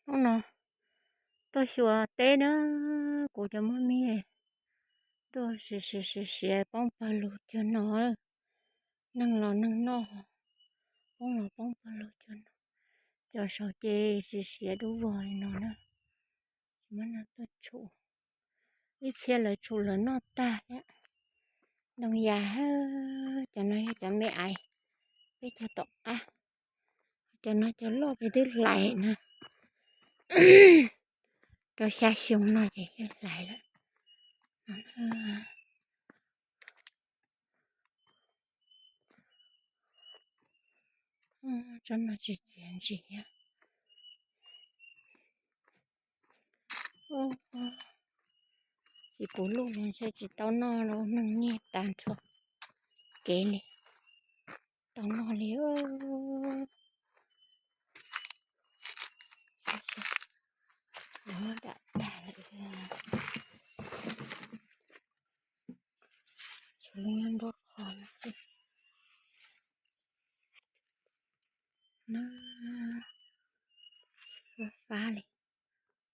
Hnub no tuaj xyuas teb na, kuv cov muaj me tuaj siav siav siav siav poob pawg lug cuag no. Neeg los neeg noj, poob los poob pawg lug cuag no. Cov saud ces siav siav dub vog li no na. Tsis muab no tuaj tshum, ib txhia lawv tshum lawv noj tag thiab. Ntoo yas, cov no yog cov me aiv, peb cog tom qab. Cov no cov loj ces twb hlais na, rau xya xyoo no ces yeej hlais lawm. Tsob no tsis txiav ntsim. Txiv kuv luj los ntshe tsis tau noj, neeg nyiag tas nrho kev li, tau noj li. Muab dam tag lawm, tshuav lub nyob nruab qhov no xwb. Fab fab li.